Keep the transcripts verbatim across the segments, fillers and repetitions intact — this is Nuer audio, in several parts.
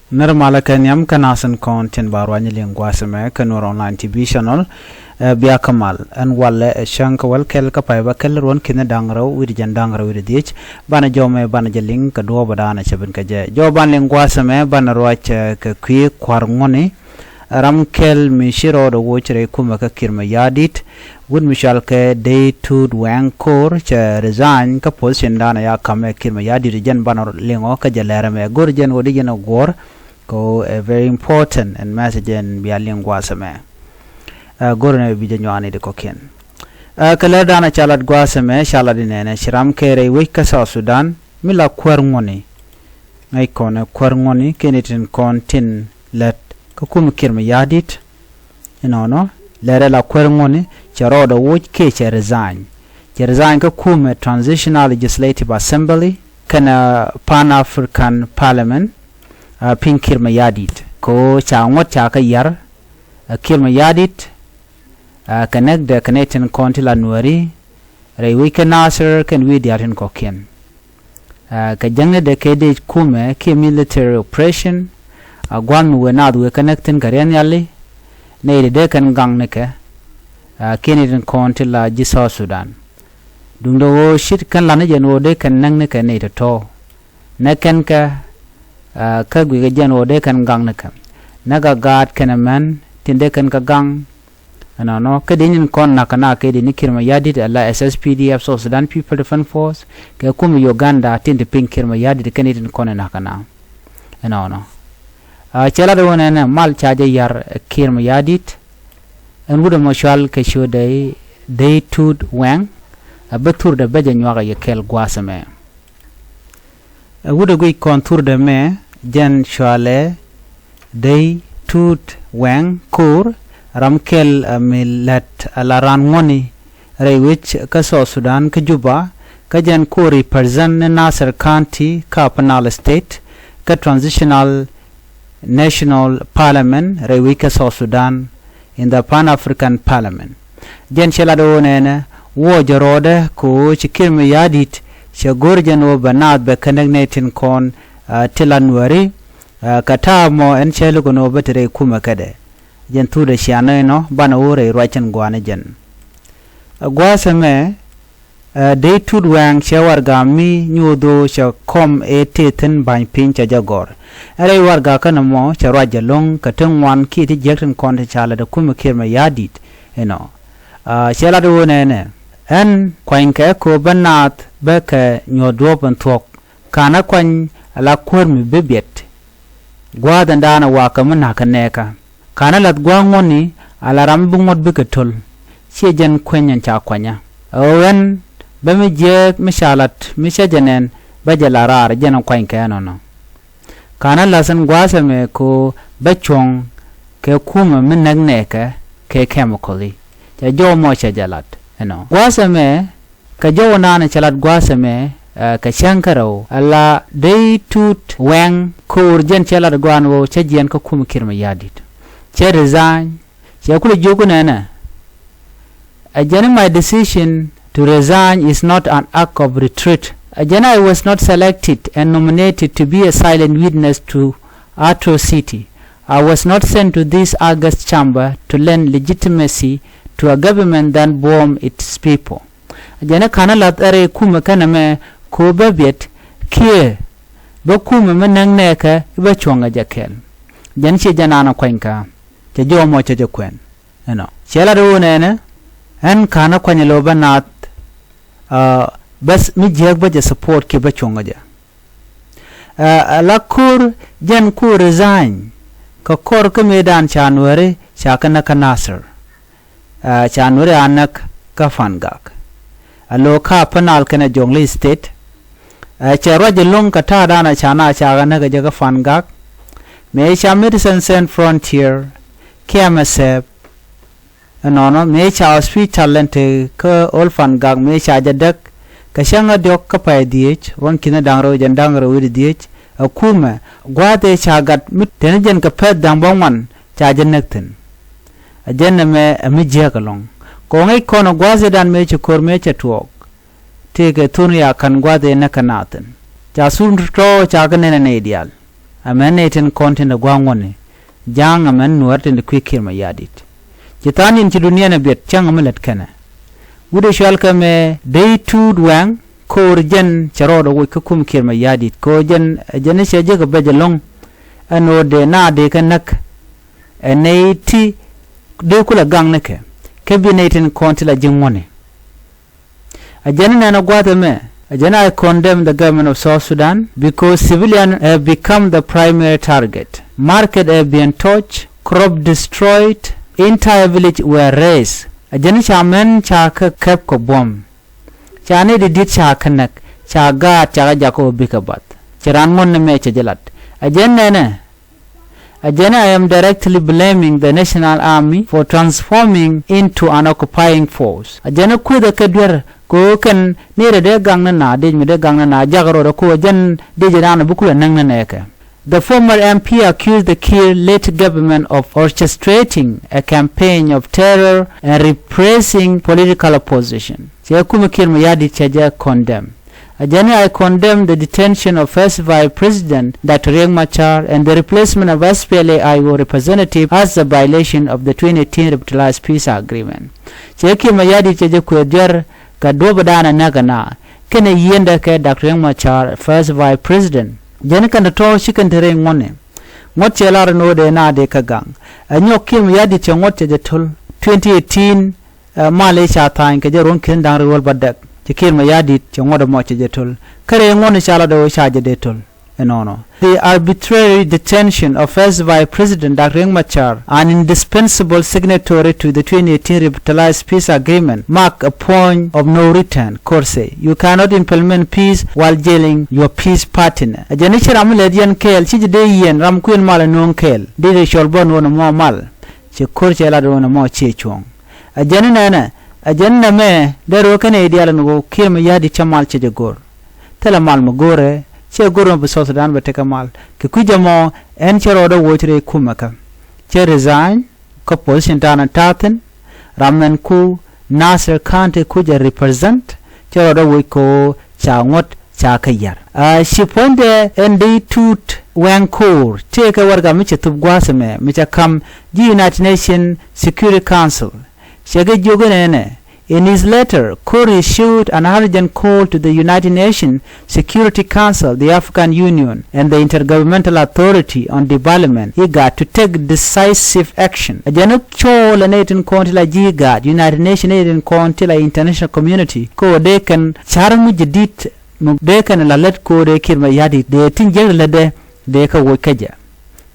Nir malä kɛ nhiam kä nath tin kɔn tin ba ruany liŋ gua̱a̱th ɛmɛ kä Nuɛr Online T V channel. Ɛ bia kä mal ɛn walɛ ɛ cäŋ kä wäl kɛl kä pay bä kɛl ruɔ̱n ki̱n da̱ŋ rɛw wi̱cdɛ jiɛn da̱ŋ rɛw wi̱cdɛ dhiec. Banɛ jɔmɛ banɛ jɛ liŋ kɛ duɔ̱ɔ̱p ɛ da̱a̱n ɛ cɛ ben kɛ jɛ jɔw ban liŋ gua̱a̱th ɛmɛ banɛ ruac kɛ kui̱ kua̱r ŋuɔ̱ni. Ram kɛl mi ci rɔɔdɛ woc rɛy kumɛ kä Kiir Mayardit. Wut mi cɔal kɛ Dei Tut Wɛŋ Koor cɛ resign kä position dan ya kamɛ Kiir Mayardit jɛn banɛ liŋɔ kä jɛ lɛrɛ mɛ go̱r jɛn wä di jɛn a guɔ̱r. Kɛ wä ɛ very important and message ɛn bia liŋ gua̱a̱th ɛmɛ. Ɛ go̱r nɛ bi jɛ nyuani di kɔkiɛn. Ɛ kɛ lɛr dan a ca lat gua̱a̱th ɛmɛ ca lat di nɛnɛ ci ram kɛ rɛy wec kä South Sudan mi la kuäär ŋuɔ̱ni. Ŋäc kɔn ɛ kuäär ŋuɔ̱ni kɛn itin kɔn tin lät kä kumɛ Kiir Mayardit. Inɔnɔ lɛrɛ la kuäär ŋuɔ̱ni cɛ rɔɔdɛ woc kiɛ cɛ resign. Cɛ resign kä kumɛ Transitional Legislative Assembly kɛnɛ Pan African Parliament. Ɛ piny Kiir Mayardit kɛ ɣöö ca ŋuɔ̱t ca kä yar. Ɛ Kiir Mayardit ɛ kɛ näk dɛ kɛ nɛy tin kɔn ti la Nuääri rɛy wec kä Nasir kɛn wi̱i̱ diaal tin kɔ̱kiɛn. Ɛ kɛ jäŋni dee kɛ dee kumɛ kiɛ military operation. A gua̱a̱th mi wëë naath wëë kä näk thi̱n kɛ riɛn nhiali. Nɛy dee dee kɛn gaŋ ni kɛ ɛ kiɛ ni tin kɔn ti la ji̱ South Sudan. Duundɛ ɣöö cit kɛn la̱t ni jɛn ɣöö dee kɛn näk ni kɛ nɛy tɔ̱tɔ̱. Näk kɛn kɛ ɛ kä guikɛ jɛn ɣöö dee kɛn gaŋ ni kɛ näk a gaat kɛn ɛmɛn tin dee kɛn kɛ gaŋ. Ɛnɔnɔ kä dee nyin kɔn nakä na kɛ dee ni Kiir Mayardit ala S S P D F, South Sudan People Defense Force, kɛ kumɛ Uganda tin ti piny Kiir Mayardit kɛn itin kɔn nakä na. Ɛnɔnɔ a cɛ lat wä nɛnɛ mal ca jɛ yar Kiir Mayardit. Ɛn wut ɛmɔ cual kɛ ciö dee Dei Tut Wɛŋ. A bä thurdɛ bä jɛ nyuak a yɛ kɛl gua̱a̱th ɛmɛ. Ɛ wut ɛ guic kɔn thurdɛ mɛ jɛn cualɛ Dei Tut Wɛŋ Koor ram kɛl ɛ mi lät ɛ la ran ŋuɔ̱ni rɛy wec kä South Sudan kä Juba. Kä jɛn koor represent ni Nasir County kä Upper Nile State kä Transitional National Parliament rɛy wec kä South Sudan in the Pan African Parliament. Jɛn cɛ lat ɣöö nɛnɛ wuɔ jɛ rɔɔdɛ kɛ ɣöö ci Kiir Mayardit cɛ go̱r jɛn ɣöö bɛ naath bɛ kɛ näk nɛy tin kɔn ti la Nuääri. Kɛ ta̱a̱ mɔ ɛn cɛ lukɛ nɔ bä te rɛy kumɛ kädɛ. Jɛn thurdɛ cia nɔy nɔ banɛ wä rɛy ruac cɛn gua̱a̱ni jɛn. Ɛ gua̱a̱th ɛmɛ ɛ Dei Tut Wɛŋ cɛ warɛga mi nyuuth ɣöö cɛ kɔm ëë tëë thi̱n ba̱ny piny cɛ jɛ gɔ̱r. Ɛ rɛy warɛga kɛn ɛmɔ cɛ ruac jɛ lo̱ŋ kɛ ti ŋuan kiɛ ti jiäk tin kɔn ti ca lät ɛ kumɛ Kiir Mayardit. Inɔ a cɛ lat ɣöö nɛnɛ ɛn kuanykɛ kɛ ɣöö bä naath bä kɛ nyuɔ̱th duɔ̱ɔ̱p ɛn thuɔ̱k. Ka̱n ɛ kuany ala kuäär mi bi biɛt. Gua̱a̱th ɛn daanɛ wakä mi na̱k kɛ nɛɛkä. Ka̱n ɛ la̱th gua̱a̱th ŋuɔ̱tni ala ram mi bi ŋuɔ̱t bikɛ to̱l. Ciɛ jɛn kueny ɛn ca kuanyä ɛ ɣöö ɛn bä mi jiääk mi ca la̱t mi cä jɛ nɛn bä jɛ la raar jɛn ɛ kuany kɛ ɛnɔnɔ. Ka̱n ɛ la̱th ɛn gua̱a̱th ɛmɛ kɛ ɣöö bä cuɔ̱ŋ kɛ kumɛ mi näk nɛɛkɛ kɛ kɛmikɔli. Cɛ jɔw mɔ cɛ jɛ la̱t ɛnɔ gua̱a̱th ɛmɛ. Kɛ jɔw naan cɛ lat gua̱a̱th ɛmɛ ɛ kɛ cäŋ kärɛw ala Dei Tut Wɛŋ Koor jɛn cɛ lat gua̱a̱n ɣöö cä jiɛn kä kumɛ Kiir Mayardit. Cɛ resign cɛ kulɛ jiök nɛnɛ. Ɛ jɛn my decision to resign is not an act of retreat. Ɛ jɛn I was not selected and nominated to be a silent witness to atrocity. I was not sent to this august chamber to lend legitimacy to a government that bomb its people. Jɛn i̱ ka̱n i̱ la̱th ɛ rɛy kumɛ kɛnɛ mɛ ko̱ bä biɛt kiɛ bä kumɛ mi näk nɛɛkɛ i̱ bä cuɔ̱ŋ ɛ jɛ kɛɛl. Jɛn ciɛ jɛ naan ɛ kuany kä cɛ jɔw mɔ cɛ jɛ kuɛn. Ɛnɔ cɛ lat i̱ wun ɛnɛ ɛn ka̱n i̱ kuany ɛ lo̱ bä naath. Bäth mi jiääk bä jɛ support kiɛ bä cuɔ̱ŋ ɛ jɛ. Ɛ la ko̱r jɛn ku resign kɛ kɔr kä mëëdan ca Nuääri ca kɛ näk kä Nasir. Ɛ ca Nuääri a näk kä Pangak. Ɛ lo̱o̱ kä Upper Nile kɛnɛ Jonglei State. Ɛ cɛ ruac ɛlɔ̱ŋ kɛ ta̱a̱dan ɛ ca na ca kɛ näk ɛ jɛ kä Pangak. Mëë ca Medicine Sans Frontier kiɛ M S F. Ɛnɔnɔ mëë ca hospital ɛn te kä Old Pangak mëë ca jɛ däk kɛ cäŋ ɛ diɔ̱k kä pay dhieec ruɔ̱n ki̱n da̱ŋ rɛw jɛn da̱ŋ rɛw wi̱cdɛ dhieec. Ɛ kumɛ gua̱a̱th ëë ca gat mi teni jɛn kɛ pɛth da̱ŋ bäŋuan ca jɛ näk thi̱n. Ɛ jɛn ɛmɛ ɛ mi jiääk ɛlɔ̱ŋ. Kɛ ɣöö ŋäc kɔn ɛ gua̱a̱th ëëdan mëë ci ko̱r mëë cɛ tuɔɔk. Tëëkɛ thun ya ka̱n gua̱a̱th ëë näk kɛ naath thi̱n ca thun tɔ̱tɔ̱ ca kɛ nɛn ɛ nɛy diaal. Ɛmɛn nɛy tin kɔn tin te gua̱a̱ŋ ŋuɔ̱tni. Ja̱a̱ŋ ɛmɛn nuäär tin te kui̱ Kiir Mayardit. Ci tha̱a̱ŋ ni̱n ci dunia ni biɛt cäŋ ɛmɛ lät kɛnɛ. Wi̱cdɛ cɔal kɛ mɛ Dei Tuut Wɛŋ Ko̱o̱r jɛn cɛ rɔɔdɛ woc kä kum Kiir Mayardit. Ko̱o̱r jɛn, jɛn cɛ jek ɛ bɛc ɛlɔ̱ŋ. Ɛn ɣöö dee na dee kɛ näk. Ɛ nɛy ti dee kulɛ gaŋ ni kɛ. Kɛ bi nɛy tin kɔn ti la ji̱ ŋuɔ̱tni. A jɛn nɛn a gua̱th ɛmɛ, a jɛn I condemn the government of South Sudan because civilian have become the primary target. Market have been torched, crop destroyed, entire village were razed. A jɛn ca mɛn ca kä kɛp kɛ buɔ̱m. Ca ni di dit ca kä näk, ca gaat ca kä jakä wä bikɛ bath. Ci raan ŋuɔ̱tni mɛ cɛ jɛ lat. A jɛn nɛnɛ, A jɛn I am directly blaming the National Army for transforming into an occupying force. A jɛn kuethɛ kɛ duer kɛ ɣöö kɛn ni rɛ dee gaŋ ni na dec mi dee gaŋ ni na jak rɔɔdɛ kɛ ɣöö jɛn dec raan bi kulɛ näŋ ni nɛɛkɛ. The former M P accused the Kiir-led government of orchestrating a campaign of terror and repressing political opposition. Cɛ kumɛ Kiir Mayardit cɛ jɛ condemn. A jɛn I condemn the detention of First Vice President Doctor Riek Machar and the replacement of S P L A I O representative as a violation of the twenty eighteen Revitalized Peace Agreement. Cɛ Kiir Mayardit cɛ jɛ kueth jɛr kɛ duɔ̱p dan a näk ɛna kɛnɛ yiendɛ kɛ Doctor Riek Machar First Vice President. Jɛn kɛn tɔ̱tɔ̱ ci kɛn te rɛy ŋuɔ̱tni. Ŋuɔ̱t cɛ lar ni ɣöö dee na dee kä gaŋ. Ɛ nyɔk Kiir Mayardit cɛ ŋuɔ̱t cɛ jɛ to̱l twenty eighteen. Ɛ, mal i̱ ca tha̱a̱ny kɛ jɛ ruɔ̱n ki̱n da̱ŋ rɛw wäl bädäk. Ci Kiir Mayardit cɛ ŋuɔ̱t ɛmɔ cɛ jɛ to̱l. Kä rɛy ŋuɔ̱tni ca lat ɣöö ca jɛ dee to̱l. Ɛnɔnɔ. The arbitrary detention of First Vice President Doctor Riek Machar, an indispensable signatory to the twenty eighteen Revitalized Peace Agreement, mark a point of no return. Ko̱r say, you cannot implement peace while jailing your peace partner. A jɛn i̱ ci ram mi lät yɛn kɛɛl, ci ji̱ dee yiɛn ram kuën mal ɛ no̱o̱ŋ kɛɛl. Dee dee cɔl bä no̱o̱ŋ ɛmɔ mal. Ci ko̱r cɛ lat ɣöö nɛmɔ ciɛ cuɔ̱ɔ̱ŋ. A jɛn nɛnɛ, a jɛn nɛmɛ dee ro̱o̱ kɛn i̱ diaal ɛn ɣöö Kiir Mayardit cɛ mal cɛ jɛ go̱r. Thilɛ mal mi go̱rɛ, cɛ go̱r mi bi South Sudan bɛ tekɛ mal. Kɛ kui̱c ɛmɔ, ɛn cɛ rɔɔdɛ woc rɛy kumɛ kä. Cɛ resign, kä position dan ta̱a̱ thi̱n, ram ɛn ku Nasir County ku jɛ represent, cɛ rɔɔdɛ woc kɛ ɣöö ca ŋuɔ̱t ca kä yar. A ci puɔ̱nydɛ ɛn Dei Tuut Wɛŋ Ko̱o̱r, tëëkɛ warɛgak mi cɛ thup gua̱a̱th ɛmɛ, mi cɛ ka̱m ji̱ United Nations Security Council. Cɛ kɛ jiök ɛn ɛnɛ, in his letter, Ko̱o̱r issued an urgent call to the United Nations Security Council, the African Union, and the Intergovernmental Authority on Development, IGAD, to take decisive action. A jɛn cɔɔl ɛ nɛy tin kɔn ti la ji̱ IGAD, United Nations nɛy tin kɔn ti la international community, kɛ ɣöö dee kɛn ca̱r mi jɛ di̱t, mi dee kɛn la lät kɛ ɣöö dee Kiir Mayardit, dee tin jiäk lätdɛ, dee kɛ woc kä jɛ.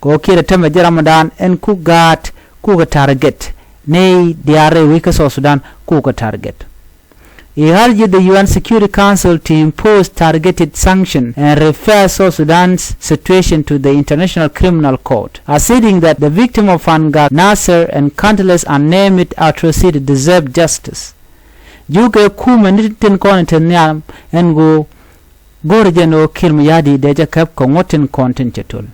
Kɛ ɣöö Kiir ɛ tämɛ jɛ ramdan ɛn ku gaat, ku kɛ target, nɛy diaal rɛy wec kä South Sudan, ku kɛ target. He urged the U N Security Council to impose targeted sanction and refer South Sudan's situation to the International Criminal Court, asserting that the victim of Fangak, Nasser and countless unnamed atrocity deserve justice. Jukɛ kumɛ ni tin kɔn tin nhiam ɛn ɣöö go̱o̱rɛ jɛn ɣöö Kiir Mayardit dee jɛ käp kɛ ŋuɔ̱t tin kɔn tin cɛ to̱l.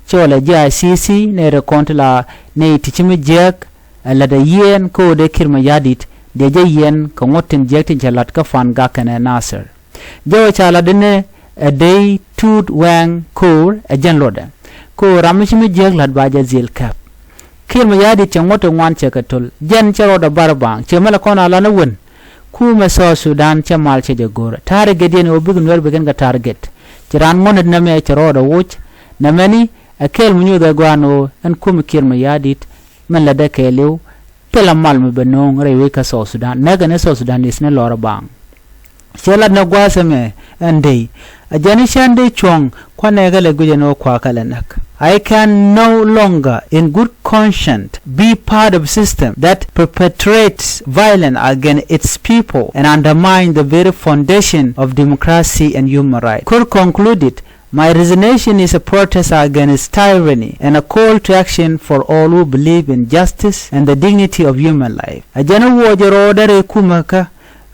Cɔɔlɛ ji̱ I C C nɛy rɛ kɔn ti la nɛy ti ci mi jiääk ɛ la̱t ɛ yiɛɛn kä ɣöö dee Kiir Mayardit dee jɛ yiɛɛn kɛ ŋuɔ̱t tin jiääk tin cɛ la̱t kä Fangak kɛnɛ Nasir. Jɛ ɣöö ca la̱t inɛ ɛ Dei Tuut Wɛŋ Ko̱o̱r ɛ jɛn luɔtdɛ. Kä ɣöö ram mi ci mi jiääk la̱t ba jɛ dhil käp. Kiir Mayardit cɛ ŋuɔ̱t ti ŋuan cɛ kɛ to̱l. Jɛn cɛ rɔɔdɛ bar baaŋ, cɛ mɛlɛ kɔn a lan ɛ wen. Kumɛ South Sudan cɛ mal cɛ jɛ go̱o̱rɛ. Target yɛn ɣöö bikɛ Nuɛr bikɛn kɛ target. Ci raan ŋuɔ̱t nɛmɛ cɛ rɔɔdɛ woc. Nɛmɛni ɛ kɛɛl mi nyuuth ɛ gɔaa ɛn ɣöö ɛn kumɛ Kiir Mayardit min lätdɛ kɛɛliw. Thilɛ mal mi bɛ no̱o̱ŋ rɛy wec kä South Sudan. Näkɛ ni South Sudan is ni lɔr ɛ baaŋ. Cɛ lat ni gua̱a̱th ɛmɛ ɛn Dei. A jɛn i̱ cän dee cuɔ̱ŋ kuanɛ kɛ lɛ guic ɛn ɣöö kua̱a̱ kɛ lɛ näk. I can no longer in good conscience be part of a system that perpetrates violence against its people and undermine the very foundation of democracy and human rights. Ko̱o̱r concluded, my resignation is a protest against tyranny and a call to action for all who believe in justice and the dignity of human life. A jɛn i̱ wuɔcɛ rɔɔdɛ rɛy kumɛ kä,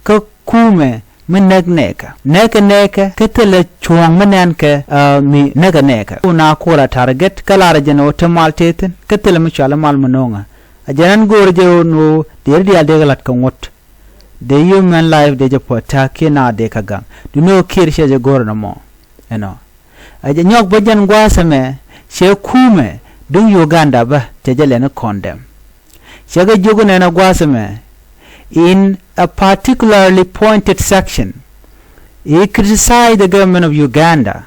kä kumɛ mi näk nɛɛkɛ. Näkɛ nɛɛkɛ kä thilɛ cuɔ̱ɔ̱ŋ mi nɛn kɛ, ah, mi näkɛ nɛɛkɛ. Ku na kuɔl a target kä lar jɛn ɣöö te mal tëë thi̱n kä thilɛ mi cual mal mi no̱o̱ŋä. A jɛn ɛn go̱o̱r jɛ ɣöö nuɔ̱ɔ̱ dee ri diaal dee kɛ la̱t kɛ ŋuɔ̱t. Dee human life dee jɛ puɔ̱t ta̱a̱ kiɛ na dee kɛ gaŋ. Duŋni ɣöö Kiir cɛ jɛ go̱o̱r ɛn ɛmɔ. Ɛnɔ. A jɛ nyɔk bä jɛn gua̱a̱th ɛmɛ Cɛ kumɛ duŋ Uganda bä cɛ jɛ lɛn condemn. Cɛ kɛ jiök nɛn a gua̱a̱th ɛmɛ, in a particularly pointed section, he criticized the government of Uganda,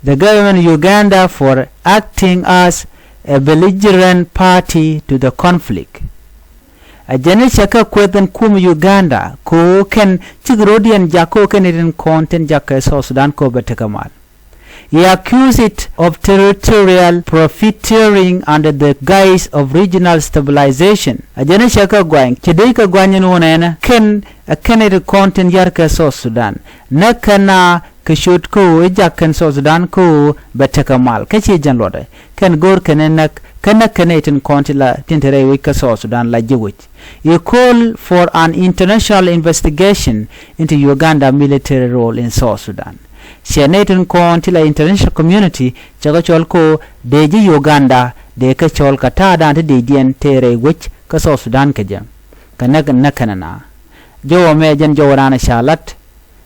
the government of Uganda for acting as a belligerent party to the conflict. A jɛn i̱ cɛ kɛ kueth ɛn kum Uganda kɛ ɣöö kɛn cik ro̱diɛn jak kɛ ɣöö kɛn itin kɔn tin jak kɛ South Sudan kɛ ɣöö bɛ tekɛ mal. He accused it of territorial profiteering under the guise of regional stabilization. A jɛn i̱ cɛ kɛ guany, cɛ dee kɛ guany ɛn ɣöö nɛnɛ kɛn ɛ kɛn itin kɔn tin yar kɛ South Sudan. Nɛ kɛn a kɛ ciöt kä ɣöö i̱ jak kɛn South Sudan kä ɣöö bɛ tekɛ mal kä ci jɛn luɔtdɛ. Kɛn go̱o̱r kɛn ɛ näk kä näk kɛn ɛ tin kɔn ti la tin te rɛy wec kä South Sudan la ji̱ wec. He called for an international investigation into Uganda military role in South Sudan. Cɛ nɛ tin kɔn ti la international community cɛ kɛ cɔl ko dee ji̱ Uganda dee kɛ cɔl kɛ ta̱a̱dan ti dee diɛn te rɛy wec kä South Sudan kɛ jɛ. Kɛ näk näk kɛn ɛ na jɔwä mɛ jɛn jɔwä raan ɛ ca lat.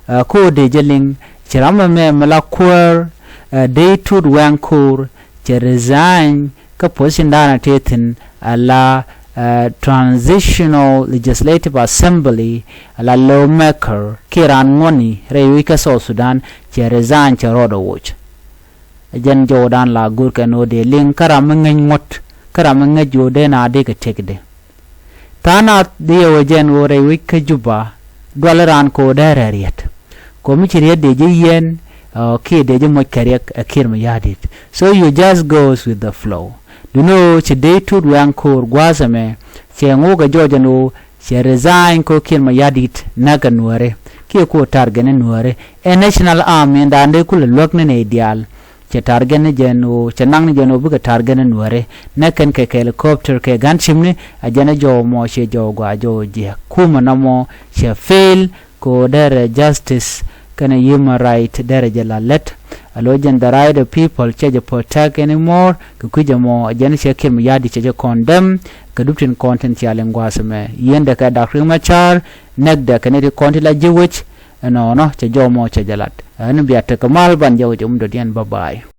Ɛ, ko dee jɛ liŋ ci ram ɛmɛ mi la kuäär, ɛ, dee tut wɛŋ ko̱r cɛ resign kä position da̱a̱n a tëë thi̱n a la, ɛ, Transitional Legislative Assembly a la lawmaker kiɛ raan ŋuɔ̱ni rɛy wi̱c kä South Sudan cɛ resign cɛ rɔɔdɛ woc. Jɛn jɔwdan la go̱o̱r kɛn ɣöö dee liŋ kä ram mi ŋäc ŋuɔ̱t kä ram mi ŋäc ɣöö dee na dee kɛ tëkdɛ. Tha̱a̱ŋ nath di yɛ wä jɛn ɣöö rɛy wec kä Juba dual raan kɛ ɣöö dee rɛɛ riɛt. Kɛ ɣöö mi ci riɛt dee ji̱ yiɛn, ɛ, kiɛ dee ji̱ moc kɛ riɛk ɛ Kiir Mayardit. So you just goes with the flow. Duŋni ɣöö ci dee tut wɛŋ ko̱o̱r gua̱a̱th ɛmɛ cɛ ŋo̱o̱k ɛ jɔɔc ɛn ɣöö cɛ resign kɛ ɣöö Kiir Mayardit näk ɛ Nuääri kiɛ kɛ ɣöö target ni Nuääri. Ɛ National Army in da̱a̱n dee kulɛ luäk ni nɛy diaal. Cɛ target ni jɛn ɣöö cɛ naŋ ni jɛn ɣöö bikɛ target ni Nuääri. Nɛ kɛn kɛ helicopter kɛ gunship ni a jɛn ɛ jɔw mɔ cɛ jɔw gɔaa jɔw jiɛk. Kumɛ nɔmɔ cɛ fail kɛ ɣöö derɛ justice kɛnɛ human right derɛ jɛ la lät. A lo̱c jɛn the right of people cɛ jɛ protect anymore. Kɛ kui̱c ɛmɔ a jɛn cɛ Kiir Mayardit cɛ jɛ condemn kɛ dup tin kɔn tin cial in gua̱a̱th ɛmɛ. Yieen dɛ kɛ Dak Riek Machar, nɛk dɛ kɛ ni ti kɔn ti la ji̱ wec. Ɛnɔnɔ cɛ jɔw mɔ cɛ jɛ lat. Ɛn bia tekɛ mal ban jɛ wec ɛm dɔ̱diɛn, bye bye.